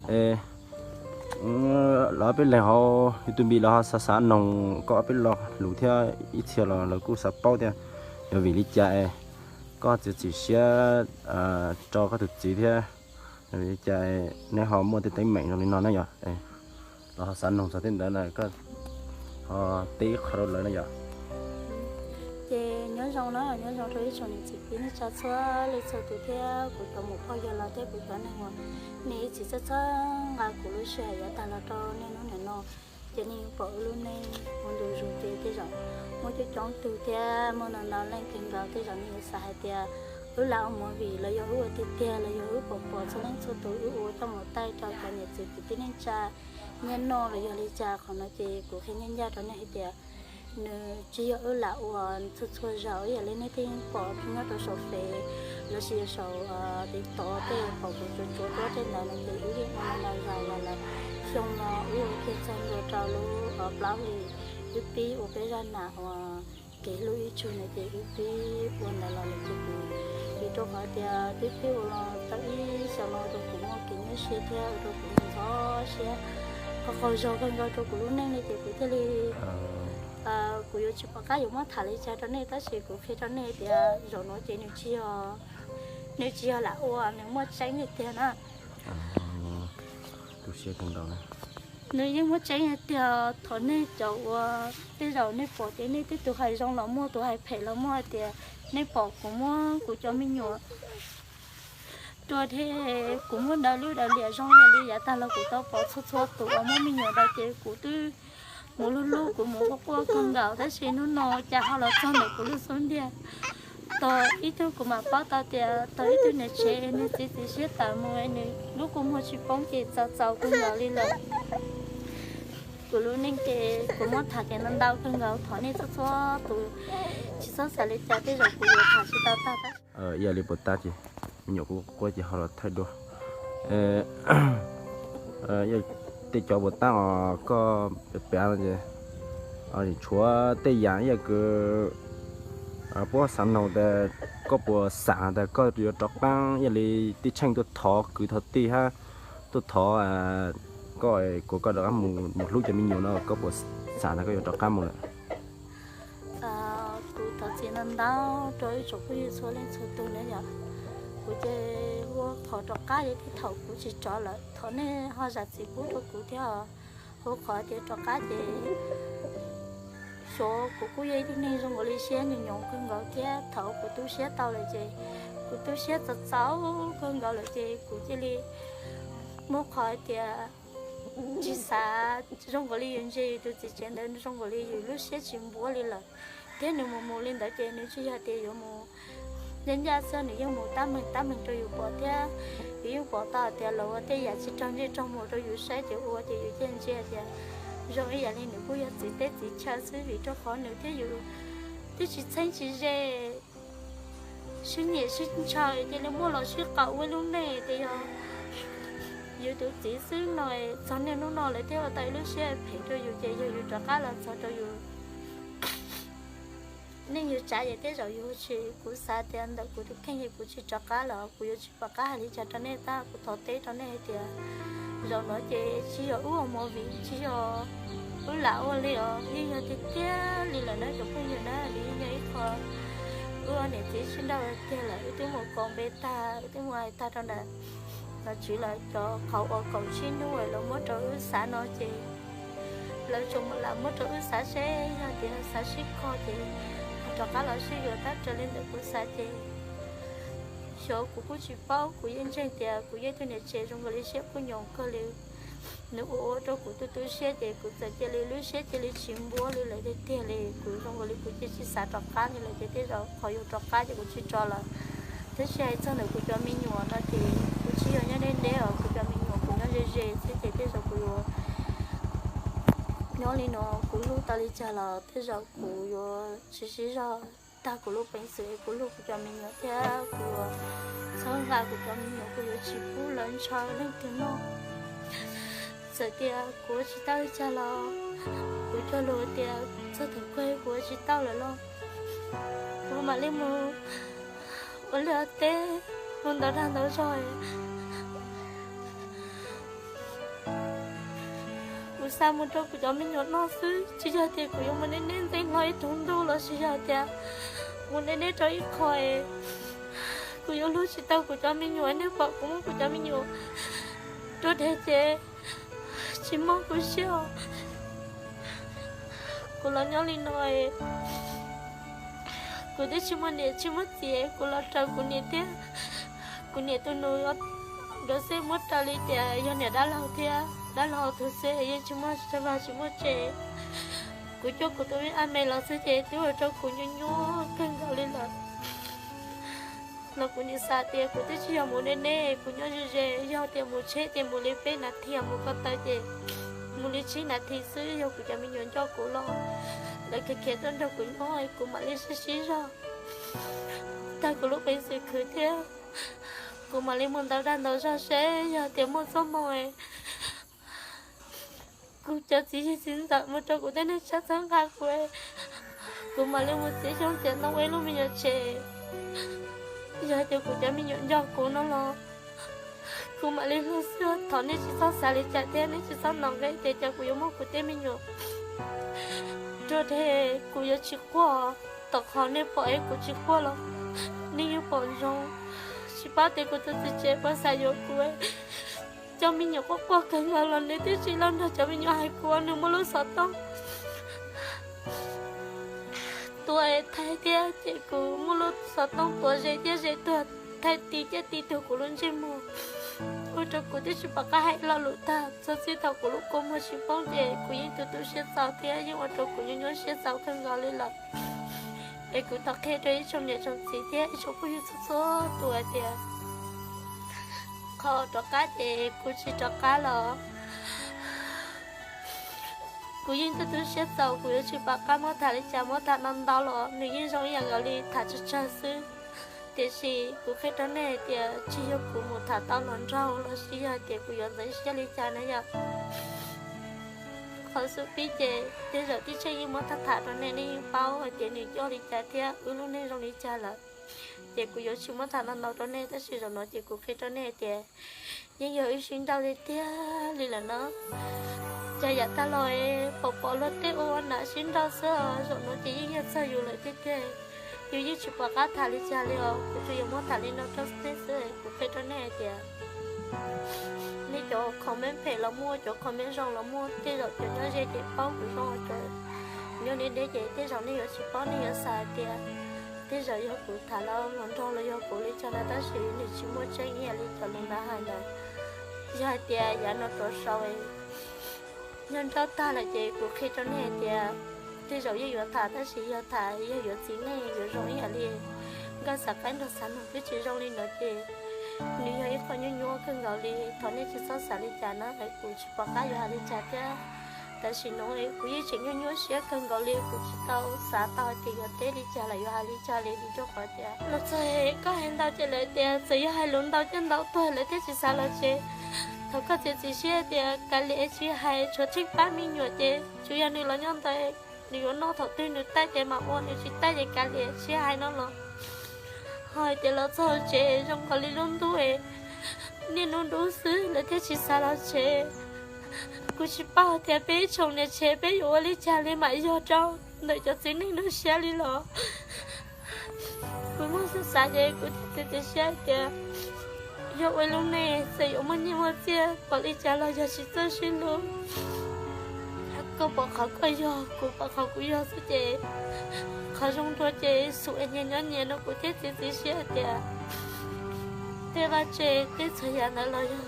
Es, los ob peb leeg hauv YouTube los ho xav xav noog koj ob peb lo lus thiab, ib txhia los lawv kuj xav paub thiab, yog vim li cas es koj txiav txim siab rau koj tus txiv thiab, vim li cas neb ho muaj tej teeb meem zoo li no na yom? Los ho xav noog txog tej ntawd na, koj ho teb ib qho rau lawv na yom? Ces nyob zoo na, nyob zoo rau ib tsoom niam txiv kwv tij neej tsa txhua leej txhua tus thiab kuv cov muam pog yawg los thiab kuv cov neeg uas nej ib txwm txhawb txhawb nqa kuv lub sij hawm yav tag los rau niaj hnub niam no. Ces nej yeej pom wb lub neej ua ntu zus ces tej zaum muaj coob coob tug thiab muaj ntau ntau leej kawg nkaus, tej zaum nej yuav xav hais tias wb lam ua movie los yog wb ua tiag tiag los yog wb pom pom txhua leej txhua tus wb ua coj mus taij rau cov niam txiv kwv tij neej tsa nyiaj noj los yog li cas. Qhov no ces kuv qhia ncaj ncaj rau nej hais tias nws tsis yog wb lam ua txhua txhua zaus ib yam li nej tej yeej pom nyob rau saum Fev lossis saum TikTok tej pom kuv tsuas tsuav duab tej ntawd no ces wb yeej ua ntau zaus los lawm. Xyoo no wb ua kiag txog ntua rau lub plaub hlis, wb pib ua peb zaj nam uas kev hlub ib tsug no ces wb pib ua ntawd los lawm ces kuv, vim rau qhov tias twb pib ua los tau ib xyoos no rau kuv muaj kev nyuaj siab thiab ua rau kuv ntxhov siab, qaug qaug zog kawg nkaus rau kuv lub neej li ces kuv thiaj li, kuv yuav tsis pom qab yuav muab tham li cas rau nej tab sis kuv qhia rau nej tias zaum no ces nws tsis yog, nws tsis yog lam ua, nws muaj tseeb tiag tiag na. Nws yeej muaj tseeb tiag. Thov nej cov uas tej zaum nej pom ces nej twb tus hais zoo los muaj, tus hais phem los muaj hais tias nej pom kuv muab kuv cov me nyuam rua thiab kuv muab daws lub daws liam zoo yam li yav tag los kuv tau pom txhua txhua tus uas muab me nyuam daws ces kuv twb mus hlub hlub, kuv mus quaj quaj kawg nkaus tab sis hnub no cas ho los txog ntawm kuv lub xub ntiag. Tau ib tug kuv mam paub tau tias tau ib tug niam tsev nws txiav txim siab tawm mus, nws lub kua muag tsis poob ces txaus txaus kawg nkaus li lawm. Kuv lub neej ces kuv muab tham ces ntau ntau kawg nkaus, thov nej txhua txhua tus tsis txhob xav li cas, tej zaum kuv yuav tham tsis tau tag. Ib yam li puas tab ces me nyuam kuv quaj ces ho los thaij dua. Tej cov puas tab os koj pem no ces tshuav tej yam ib yam kws puab xav noog tas koj puas xav tas koj yuav rov qaab ib yam li tij Tsheej tuaj thov kwv thov tij hab tuaj thov koj, kuas koj rov qaab mus hlub cov me nyuam no, koj puas xav tas koj yuav rov qaab mus lawm? Kuv thov txim ntau ntau rau ib tsoom phooj ywg txhua leej txhua tug na yom. Kuv ces ua qhov rov qab ces tej thaum kuv tsis rov lawm thov nej ho zam txim pub rau kuv thiab. Ua qhov tias rov qab ces xyov kuv kuj yog ib tug neeg zoo nkaus li siab nyoos nyoos kawg nkaus thiab, thaum kuv tu siab tau lawm ces kuv tu siab txaus txaus kawg nkaus lawm ces kuv cia li muaj qhov tias tsis xav zoo nkaus li yus ntsia yus tus txiv tsev ntawd zoo nkaus li yus lub siab tsis npuab li lawm. Thiab nws mus mus li ntawd ces nws tsis yog tias yuav mus ncaj ncaj xwb, nws yeej mus tab meeg tab meeg rau yus pom thiab. Yus yeej pom tau tias lawv ua tej yam tsis raug ntsej raug muag rau yus saib ces ua ces yus thiaj ntsia tias zoo ib yam li nws kuj yog txiv teb txiv chaw xwb, vim rau qhov nws thiab yus twb tsis txheeb tsis ze, sib nyiam sib ntshaw cia li muaj los sib qawm ua lub neej tias yog yus tus txiv xwb no. Txog niaj hnub no lawv thiaj ua tau ib lub siab phem rau yus ces yog yus rov qab los txog rau yus neej yus tsav ces tej zaum yus tsis, kuv xav tias ntawm kuv tus kheej ces kuv tsis rov qab los kuv yuav tsis pom qab hais li cas rau nej tab kuv thov teb rau nej hais tias zaum no ces tsis yog wb ua movie, tsis yog wb lam ua li os, yeej yog tiag tiag li lawm na cov phooj ywg na, nws yeej yog ib qho wb niam txiv sib nrauj tiag lawm, wb twb mus kaus npe tag, wb twb mus hais tag rau ntawm nom tswv lawv cov qhov uas kaum tsib hnub lawv muab rau wb xav no ces lawv tsuas mus lam muab rau wb xav seb yog tias xav sib kho ces rov qab los sib yuav, tab raws li ntawm kuv xav ces xyov kuv kuj tsis paub, kuv yeej ntseeg tias kuv yog ib tug niam tsev zoo nkaus li siab kuj nyoos kawg li. Nws ua ua rau kuv tu tu siab ces kuv txawm cia li lub siab cia li tsis npuab li lawm tiag tiag li. Kuv zoo nkaus li kuv cia tsis xav rov qab li lawm ces tej zaum qhov yus rov qab ces kuv tsis rov lawm. Tab sis hais txog ntawm kuv cov me nyuam no ces kuv tsis yog nyob deb deb os, kuv cov me nyuam kuv nyob ze ze xwb ces tej zaum kuv yuav nyob li no, kuv hlub tau li cas los tej zaum kuv yuav tsis sib zog tag kuv lub peev xwm es kuv hlub kuv cov me nyuam thiab kuv yuav txhawb nqa kuv cov me nyuam, kuv yuav tsis pub lawv ntshaw leej twg noj. Txawm tias kuv ua tsis tau li cas los kuv cog lus tias txog thaum kawg kuv ua tsis tau lawm los kuv mam li mus ua liaj ua teb, mus ntawm dag ntawd zog. Kuv xa mus rau kuv cov me nyuam noj xwb, tsis yog tias kuv yuav mus neb neb ntxeev hlo ib tug ntuj los sis yog tias mus neb neb rau ib qho. Kuv yuav hlub tsis tau kuv cov me nyuam, nej pom kuv muab kuv cov me nyuam rua deg ces tsis mob kuv siab. Kuv los nyob li no, kuv twb tsis muaj niam tsis muaj txiv, kuv los raws kuv niam thiab kuv niam tus nus, nkawd xwb muab raws li tias yog niam dab laug thiab dab laug tus xwb, yeej tsis muaj tsa vag tsis muaj tsev. Kuv cuab kuv tus me ab me los xwb ces twb ua rau kuv nyuaj nyuaj kawg nkaus li lawm. Los kuv nim xav tias kuv twb tsis yog mus neb neb, kuv nyob ze ze, yog tias mus tsheb ces mus li peb nas this, mus ko taw ces mus li tsib nas this xwb, yog kuv cov me nyuam nco kuv los lawv khiav khiav tuaj nrog kuv nyob, kuv mam li sib sib zog tag kuv lub peev xwm khwv thiab kuv mam li mus ntau dag ntau zog seb yog tias muaj txoj hmoo kuv cov txiv yig txiv ntxawm mus rau kuv tej neeg tshaj txhawb nqa kuv, kuv mam li mus txiav xyoob txiav ntoo ua ib lub me nyuam tsev. Yog tias kuv cov me nyuam nco kuv no los kuv mam li hlub xwb, thov nej tsis txhob xav li cas thiab nej tsis txhob ntau nqe tias cas kuv yuav muab kuv tej me nyuam rua deg. Kuv yuav tsis quaj, tom qhov nej pom es kuv tsis quaj los nej yeej pom ntsoov. Tsis paub tias kuv tus txiv tsev puas xav yuav kuv. Cov me nyuam quaj quaj kawg nkaus los nws twb tsis los nrog cov me nyuam hais kuv, nws muaj lub xov tooj tuav thaij thiab ces kuv muaj lub xov tooj tuav ze thiab ze tuag, thaij ti thiab ti tuag kuv lub ntsej muag, ua rau kuv twb tsis pom qab hais lo lus tag. Txog txij thaum kuv lub kua muag tsis poob ces kuv yeej tu tu siab txaus thiab yeej ua rau kuv nyuaj nyuaj siab txaus kawg nkaus li lawm. Es kuv thov qhia rau ib tsoom niam tsoom txiv thiab ib tsoom phooj ywg txhua txhua tus hais tias qhov rov qab ces kuv tsis rov qab los. Kuv yeej tu tu siab txaus, kuv yuav tsis pom qab muab tham li cas, muab tham ntau ntau los nws yeej zoo ib yam nkaus li tham tsawg tsawg xwb. Tiam sis kuv qhia rau nej hais tias tsis yog kuv mus tham tau los nraug los sis yog hais tias kuv yuav ntxeev siab li cas na yom. Qhov xub pib ces tej zaum tib tseem yeej muab tham tham rau nej, nej yeej paub hais tias nws coj li cas thiab wb lub neej zoo li cas lawm. Ces kuv yuav tsis muab tham ntau ntau rau nej, tab sis zaum no ces kuv qhia rau nej hais tias yeej yog wb sib nrauj tiag tiag li lawm no. Cas yav tag los pom pom luag tej ua ua nam sib nrauj xwb, zaum no ces yeej yog txog yus lawm tiag tiag. Yus yeej tsis pom qab tham li cas li os, kuv tsuas yog muab tham li no rau nej xwb, kuv qhia rau nej hais tias nej cov comment phem los muaj, cov comment zoo los muaj, tej zaum cov nyob ze ces paub kuv zoo, cov nyob deb deb ces tej zaum nej yuav tsis paub, nej yuav xav hais tias tej zaum yog kuv tham los los nraug los yog kuv li cas no, tab sis nws tsis muaj tseeb ib yam li cov lus ntawd hais ntawd. Yog hais tias yav no rov sau nyob nrauj tag lawm ces kuv qhia rau nej hais tias tej zaum yeej yuav tham, tab sis yog tham yog yuav txiv neej yuav zoo ib yam li nkauj xav qaib nrog xav noog twb tsis zoo li no ces nws yog ib qho nyuaj nyuaj kawg nkaus li. Thov nej tsis txhob xav li cas na, kuv tsis pom qab yuav hais li cas thiab. Tam sim no kuv yeej tseem nyuaj nyuaj siab kawg nkaus li, kuv tsis tau xav tau hais tias yuav teb li cas los yuav hais li cas li, vim rau qhov tias los txog koj hais ntau ces lawv tias txawm yog hais lus ntau coj ntau tuag lawv thiaj tsis xav los tsev. Thaum koj txiav txim siab tias kav liam tsis hais, tshuav tsheej pab me nyuam ces tsuas yog nws los nyob ntawd, nws yuav noj thaum twg nws taij ces mam ua, nws tsis taij ces kav liam tsis hais no los. Ho hais tias los txog tsev zoo nkaus li lub ntuj es niaj hnub dub xwb lawv thiaj tsis xav los tsev. Kuv tsis paub tias peb ib tsoom niam tsev peb yuav ua li cas li mam yog rau ntawm cov txiv neej nruab siab li los. Kuv muaj xav xav ces kuv thiaj txiav txim siab hais tias yog ua lub neej txawm yuav muaj nyiaj muaj txiaj pom li cas los yog tsis txawj sib hlub, koj pom qhov koj yog, kuv pom qhov kuv yog xwb ces qhov zoo dua ces xum es nyias nyob nyias no. Kuv thiaj txiav txim siab hais tias tej vaj tse tej txhua yam ntawd los yog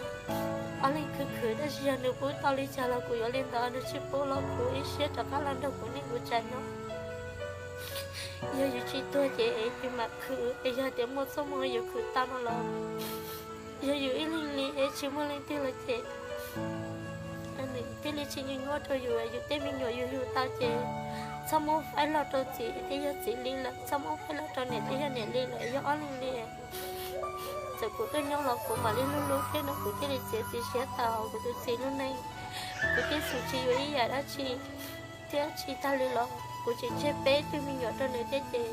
ob leeg khwv khwv, tab sis yog nws pub tau li cas los kuv yuav li ntawd, nws tsis pub los kuv ib siab rov qab los nrog kuv neej kuv tsav nyob. Yog yus tsis tuag ces yus mam khwv, es yog tias muaj txoj hmoo yus khwv tau no los yog yus ib leeg li es tsis muaj leej twg los ces nws thiaj li tsis nyuaj nyuaj rau yus. Yus tej me nyuam yus yug tau ces txhob muab faib log rau txiv thiaj yog txiv li lawm, txhob muab faib log rau niam thiaj yog niam li lawm, yog ob leeg li. Txawm kuv tuaj nyob los kuv mam li hlub hlub thiab no, kuv thiaj li txiav txim siab tau kuv tus txiv lub neej. Kuv thiaj xum tsis yuav ib yam dab tsi thiab tsis tag li los kuv tseem tseg peb tug me nyuam rau nws thiab ces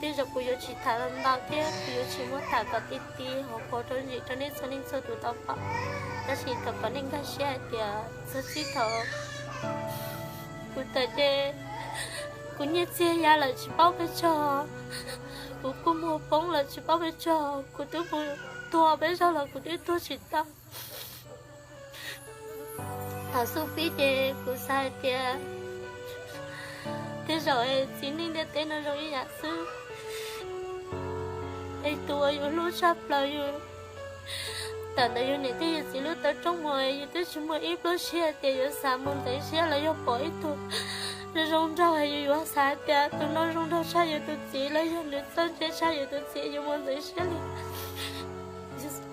tej zaum kuv yuav tsis tham ntau thiab kuv yuav tsis muab tham kom ti ti hauv paus rau ntsis rau nej txhua leej txhua tus tau pom. Tab sis thov kom nej nkag siab hais tias txog txij thaum kuv tawm ces kuv nyiaj txiag ya lawm tsis paub pes tsawg, kuv kuj muag poob lawm tsis paub pes tsawg, kuv twb mus tuag peb zaug los kuv twb tuag tsis tau. Thaum xub pib ces kuv xav hais tias tej zaum txiv neej ntiaj teb no zoo ib yam xwb, es tus uas yus hlub tshaj plaws yus tawm ntawm yus niam thiab yus txiv lub taw rooj mus, yus twb tsis muaj ib pluag siab tias yuav xav mus ntxeev siab los yog pom ib tug zoo zoo nraug, yus yuav xav hais tias tus no zoo nraug tshaj yus tus txiv los yog nws txawj ntse tshaj yus tus txiv, yus mus ntxeev siab li.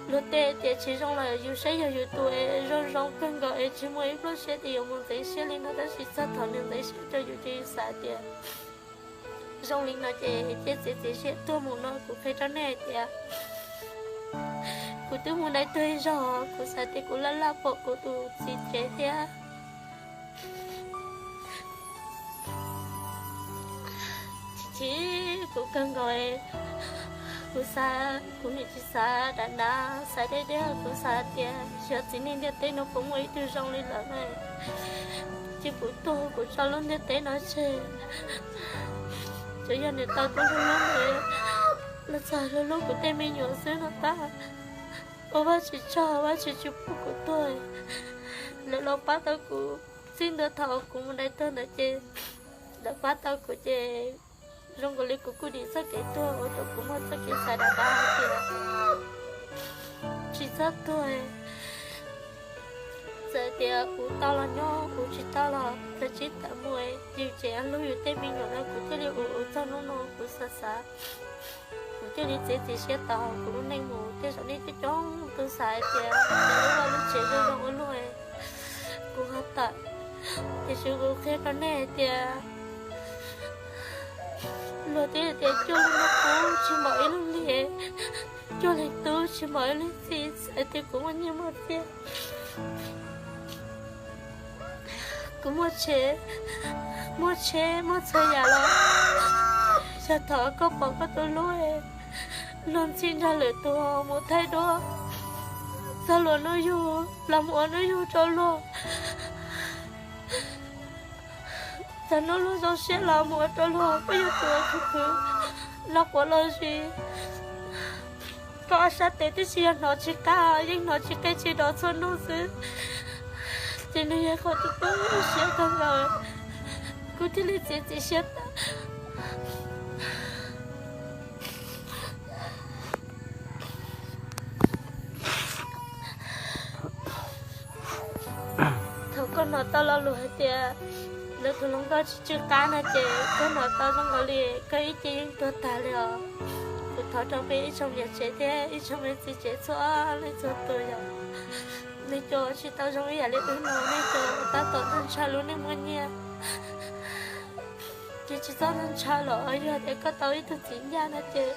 Luag tej tias tsis zoo los yus saib yog yus tus es zoo zoo kawg nkaus es tsis muaj ib pluag siab tias yuav mus ntxeev siab li no, tab sis txog thaum nws ntxeev siab rau yus ces yus xav tias zoo li no ces cia txiav txim siab tuag mus no. Kuv qhia rau nej hais tias kuv twb mus dai tuag ib zaug, kuv xav tias kuv laj laj pom kuv tus txiv tsev thiab. Chim chim kuv kawg nkaus, kuv xav, kuv nim tsis xav dav dav, xav deb deb, kuv xav tias xyov txiv neej ntiaj teb no puas muaj ib tug zoo li lawm ne. Ces kuv tuag kuv tso lub ntiaj teb no tseg, tsuas yog nws tau tub hlub hlub nws los txog hlub hlub kuv tej me nyuam xwb no tab. Ua Vajtswv tsaug, Vajtswv tsis pub kuv tuag. Lawv los pab tau kuv txij ntua thaum kuv mus dai tuag ntawd ces lawv pab tau kuv ces zoo nkaus li kuv kuj dim txoj kev tuag ua rau kuv muaj txoj kev xav dav dav hais tias tsis txhob tuag. Txawm tias kuv tau los nyob, kuv tsis tau los tag, tsis tawm mus, yus tseem hlub yus tej me nyuam no, kuv thiaj li ua ua txog hnub no kuv xav xav, kuv thiaj li txiav txim siab tau kuv lub neej mus. Tej zaum nej coob coob tus xav hais tias cov lub vaj lub tsev zoo zoo ua luaj, kuv ho tawm. Tiam sis kuv qhia rau nej hais tias luag twb tias cuaj leeg noj qub tsis npaum ib leeg liam, cuaj leeg tub tsis npaum ib leeg txiv. Txawm tias kuv muaj nyiaj muaj txiag, kuv muaj tsheb, muaj tsheb muaj txhua yam los yog thaum koj pom koj tus hlub luag ntxhi nrog lwm tus mus thaij duab, txog luag hnub yug los mus ua hnub yug rau luag, txog hnub luag zoo siab los mus ua rau luag, koj yog tus khwv khwv los quav los zis, koj ob sab tes twb tsis yog hnov tsis qab, yeej hnov tsis qe tsis dov txhua hnub xwb. Ces nws yog qhov tu tu siab kawg nkaus, kuv thiaj li txiav txim siab tawm. Thaum koj hnov tau lo lus hais tias lawv tus hluas nkauj tsis tsw qab no ces koj hnov tau zoo nkaus li koj ib ce yeej tuag tag li os. Kuv thov rau peb ib tsoom niam tsev thiab ib tsoom me txiv tsev txhua leej txhua tus yog nej cov tsis tau zoo ib yam li wb no, nej cov tab tom ntshaw lub neej muaj nyiaj, ces tsis txhob ntshaw los yog tias koj tau ib tug txiv ncaj no ces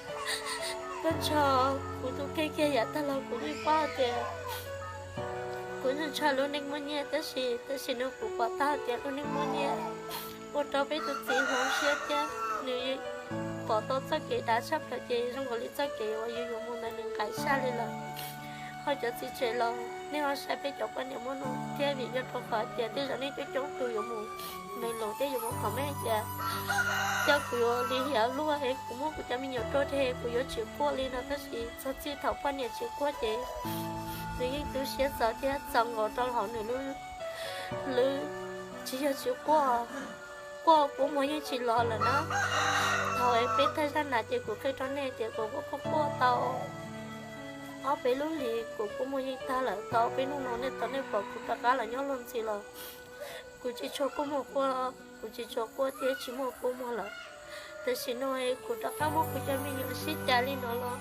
koj ntshaw. Kuv tus kheej kiag yav tag los kuv yeej paub tias kuv ntshaw lub neej muaj nyiaj, tab sis tam sim no kuv pom tau tias lub neej muaj nyiaj ua rau peb tus txiv hloov siab thiab nws pom tau txoj kev dav tshaj plaws ces zoo nkaus li txoj kev uas yus yuav mus ntawd nws nqaim saj li lawm. Ho cov txiv tsev los nej ho saib peb cov poj niam muaj no thiab, vim yog rau qhov tias tej zaum nej coob coob tus yuav mus nws los thiab yuav mus qhov me tias coj kuv yuav lim hiam luaj es kuv muab kuv cov me nyuam rau ces kuv yuav tsis quaj li no, tab sis txog txij thaum poj niam tsis quaj ces nws yeej tu siab txawv thiab txaus nkaus rau hauv nws lub hlwb. Tsis yog tsis quaj, quaj kua muag yeej tsis los lawm na. Thaum peb thaj zaj nas ces kuv qhia rau nej tias kuv quaj quaj quaj tau ob peb lub hlis kuv kua muag yeej tag lawm. Tau ob peb hnub no nej tau nej pom kuv rov qab los nyob luag ntxhi los kuv tsis tshua kua muag quaj, kuv tsis tshua quaj thiab tsis muaj kua muag lawm. Tam sim no kuv rov qab muab kuv cov me nyuam sib cav li no los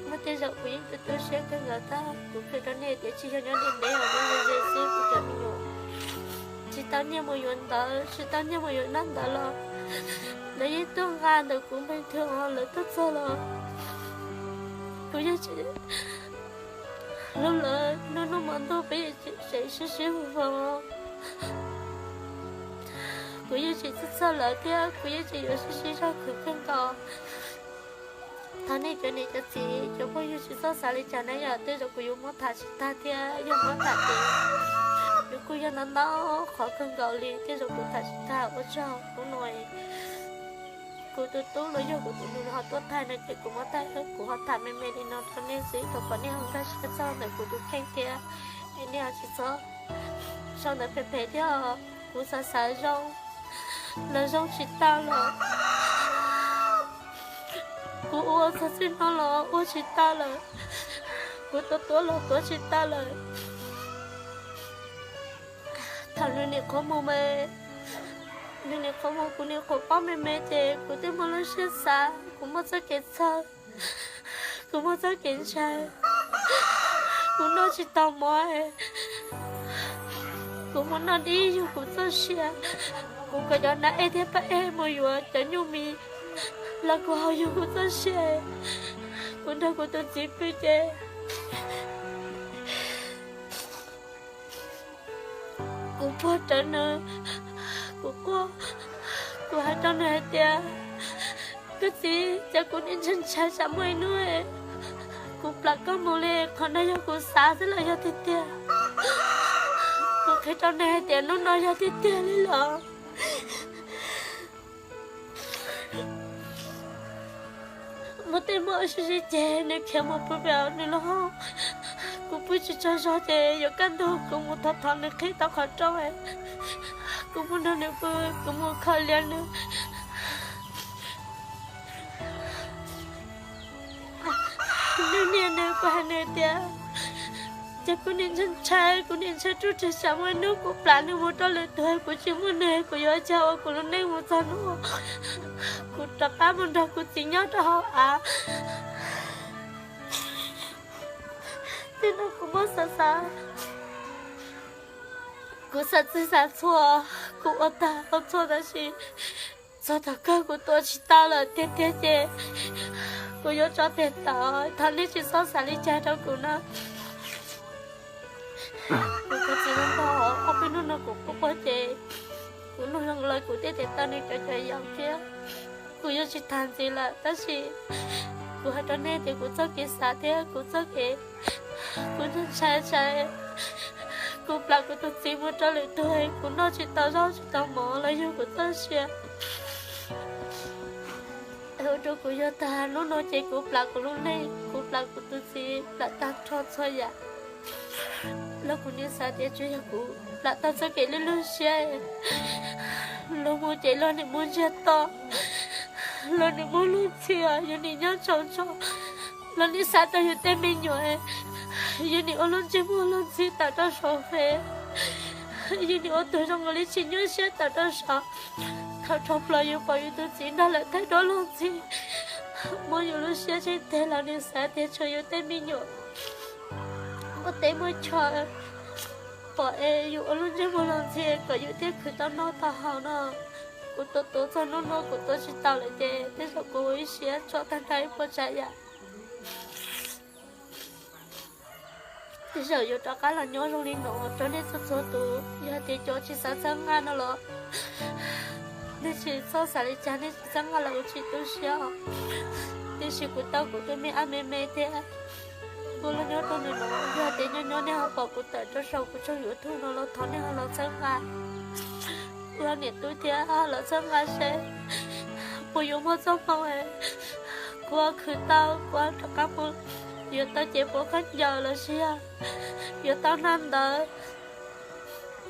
muaj tej zaum kuv yeej tu tu siab kawg nkaus tab. Kuv qhia rau nej tias tsis yog nyob ntev ntev los nyob ze ze xwb kuv cov me nyuam tsis tau nyiaj mus yuav ntawv, tsis tau nyiaj mus yuav noj ntawv los lawv yeej tuaj nqa ntawm kuv npeeg thwv os, lawv tuaj txog los kuv yeej tsis hlub lawv, hnub hnub hmo ntuj peb yeej tseem sib sib hu hlo. Kuv yeej tsis txhawj txhawj lawv thiab kuv yeej tseem yuav sib sib zog khwv kawg nkaus. Thov nej cov niam cov txiv cov phooj ywg tsis txhob xav li cas na yom, tej zaum kuv yuav muab tham tsis tag thiab, yog muab tham ces yuav kuj yog ntau ntau qhov kawg nkaus li, tej zaum kuv tham tsis tag. Ua tsaug hnub no kuv tus tub los yog kuv tus nus ho tuaj thaij no ces kuv muab thaij, kuv ho tham me me li no rau nej xwb, thov kom nej ho nkag siab txog ntawm kuv tus kheej thiab, es nej ho tsis txhob sau ntawv phem phem thiab. Kuv xav xav zoo los zoo tsis tau lawm, kuv ua txog txij no los ua tsis tau lawm, kuv tuav tuav los tuav tsis tau lawm. Thaum nws nim qhuav mus mas, nws nim qhuav mus kuv nim qhuav paub me me ces kuv twb muaj lub siab xav, kuv muaj txoj kev txhawj, kuv muaj txoj kev ntshai, kuv noj tsis tau mov, kuv mus noj dib yug kuv txoj sia, kuv kom cov nas ej thiab paj ej mus yuav cov nyuj mis los kuv haus yug kuv txoj sia, kuv nrog kuv tus txiv pw ces kuv puag rawv nws, kuv quaj, kuv hais rau nws hais tias, koj txiv, cas kuv nim ntshai ntshai tsam muaj ib hnub kuv plam koj mus li, qhov no yog kuv xav xwb los yog tiag tiag? Kuv qhia rau nws hais tias hnub no yog tiag tiag li los. Muaj tej muaj sib sib ceg nws khiav mus pw pem nws lub hoob, kuv pw tsis tsaug zog ces yuav kaj ntug kuv mus thov thov nws qhib tau qhov rooj, kuv mus nrog nws pw, kuv mus kho lias nws. Nws niam nws, kuv hais nws tias, ces kuv nim ntshai ntshai, kuv nim ntshai ruj reg tsam muaj ib hnub kuv plam nws mus rau lwm tus, kuv tsis muaj nws kuv yuav ua cas ua kuv lub neej mus txog hnub kuv rov qab mus nrog kuv txiv nyob rau hauv av. Tej no kuv muab xav xav, kuv xav txij xav txhua, kuv ua tag ua txhua tab sis txog thaum kawg kuv tuav tsis tau lawm tiag tiag ces kuv yuav tso tes tawm, thov nej tsis txhob xav li cas rau kuv na. Kuv tus txiv no ntog ob peb hnub no kuv quaj quaj ces kuv nug zoo lawm kuv thiaj tias tau nws cov cov yau thiab. Kuv yuav tsis tham ntxiv lawm tab sis kuv hais rau nej tias kuv txoj kev xav thiab kuv txoj kev, kuv ntshai ntshai, kuv plam kuv tus txiv mus rau lwm tus, kuv noj tsis tau zaub tsis tau mov los yog kuv txoj sia. Ua rau kuv yuag tag hnub no ces kuv plam kuv lub neej, kuv plam kuv tus txiv, plam tag nrho txhua yam. Los kuv nim xav tias tsuas yog kuv plam tau txoj kev lwj lwj siab. Luag mus ces luag nim mus ntsiag to, luag nim muaj luag ntxhi, yus nim nyob tsaus ntsho, luag nim xav rau yus tej me nyuam, yus nim ua luag ntsej muag luag ntxhi tawm rau saum fev, yus nim ua tus zoo nkaus li tsis nyuaj siab tawm rau saud. Thaum dhau plaws yus pom yus tus txiv nrog lawv thaij duab luag ntxhi, muab yus lub siab tseg teg los nim xav tias tshuav yus tej me nyuam muaj teb muaj chaw pom es yus ua luag ntsej muag luag ntxhi kom yus thiaj khwv tau noj tau haus no. Kuv tuav tuav txog hnub no kuv tuav tsis tau lawm ces tej zaum kuv ua ib siab tso tag nrho ib puas tsav yam. Tej zaum yuav rov qab los nyob zoo li no rau nej txhua txhua tus. Yog tias cov tsis xav txhawb nqa no los nej tsis txhob xav li cas, nej tsis txhawb nqa los kuv tsis tu siab os. Tiam sis kuv tau kuv tus me ab me me thiab kuv los nyob rau ntawm no, yog tias nyob nyob nej ho pom kuv tawm rau saum kuv tshooj YouTube no los thov nej ho los txhawb nqa. Kuv niam tub thiab ho los txhawb nqa seb puas yuav muaj txoj hmoo kuv ho khwv tau, kuv ho rov qab mus yuav tau cev puav khaub ncaws los sis yog yuav tau nag ntawd,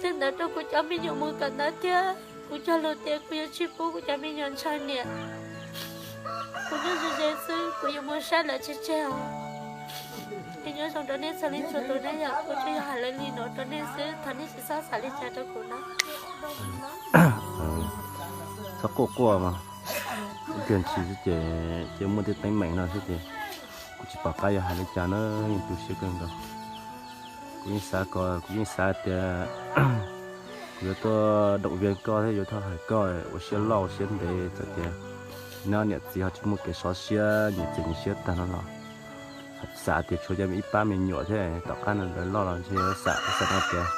tej ntawd rau kuv cov me nyuam mus kawm ntawv thiab. Kuv cog lus tias kuv yuav tsis pub kuv cov me nyuam ntshaw niam. Kuv nyob ze ze xwb, kuv yuav mus saib lawv tseg tseg os. Es nyob zoo rau nej txhua leej txhua tus na yom, kuv tsuas yog hais lawv li no rau nej xwb, thov nej tsis txhob xav li cas rau kuv na. Txhob quaj quaj mas, ib pliag ntshis xwb ces, ces muaj tej teeb meem no xwb ces kuv tsis pom qab yuav hais li cas na, yeej tu siab kawg nkaus. Kuv yeej xav kom, kuv yeej xav tias kuv yuav tuaj động viên koj thiab yuav tuaj hais koj ua siab loj ua siab ntev, txawm tias nyob niam txiv ho tsis muaj kev sov siab, nyias txias nyias siab tag no los xav tias tshuav cov ib pab me nyuam thiab, tom qab no lawv loj los ntshe xav xav no tias,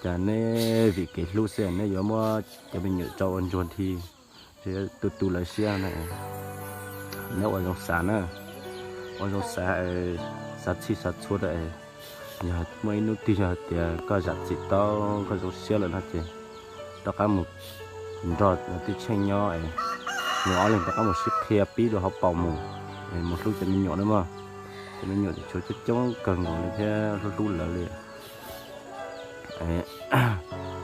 cas neb vim kev hlub xwb neb yuav muab cov me nyuam tso ua ntsuag nthi, tu tu lawv siab na. Neb ua zoo xav na. Ua zoo xav, xav txhij xav txhua rau es yog muaj ib hnub twg yog hais tias koj zam txim tau, koj zoo siab lawm no ces rov qab mus nrog tij Tsheej nyob es nws ob leeg rov qab mus sib qhia pib dua hauv paus mus, mus hlub cov me nyuam na mog. Cov me nyuam ces tshuav coob coob kawg nkaus li thiab hlub hlub lawv li.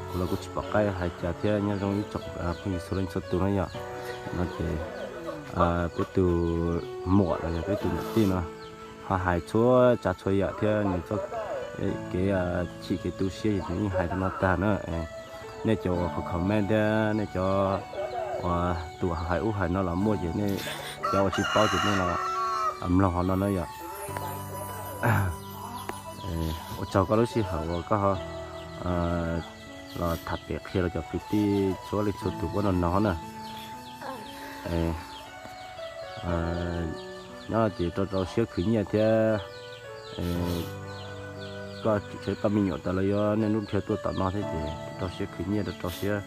Kuv los kuj tsis pom qab hais cas thiab, nyob zoo ib tsoom phooj ywg txhua leej txhua tus na yom. No ces peb tus muam los yog peb tus niam tij no ho hais txhua tsav txhua yam thiab nws txoj kev chim kev tu siab ces nws yeej hais rau no tag na. Nej cov uas comment thiab nej cov uas tus hais ub hais no los muaj ces nej cov uas tsis paub ces nej los mloog qhov no na yom. Ua tsaug koj lub sij hawm uas koj los tham pem qhia rau cov kwv tij txhua leej txhua tus ua no no na. Nyob ces rau rau siab khwv nyiaj thiab koj tseem tau me nyuam tas los yuav niaj hnub dhia tuaj tom no thiab ces rau siab khwv nyiaj, rau rau siab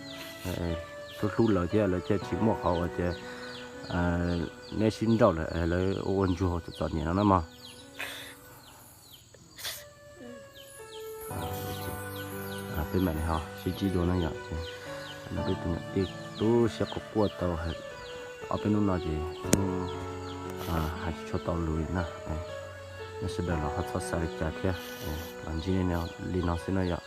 hlub hlub lawv thiab lawv thiaj tsis muaj qhov uas tias neb sib nrauj lawm lawv ua ua ntsuag txom txom nyem no na mog. Peb mam li ho sib ntsib dua na yom. Ces peb tus niam tij tu siab quaj quaj tau ob peb hnub no ces hais tsis tshua tau lus li na. Nej sawv daws los ho txhob xav li cas thiab, los ntsib nej li no xwb na yom.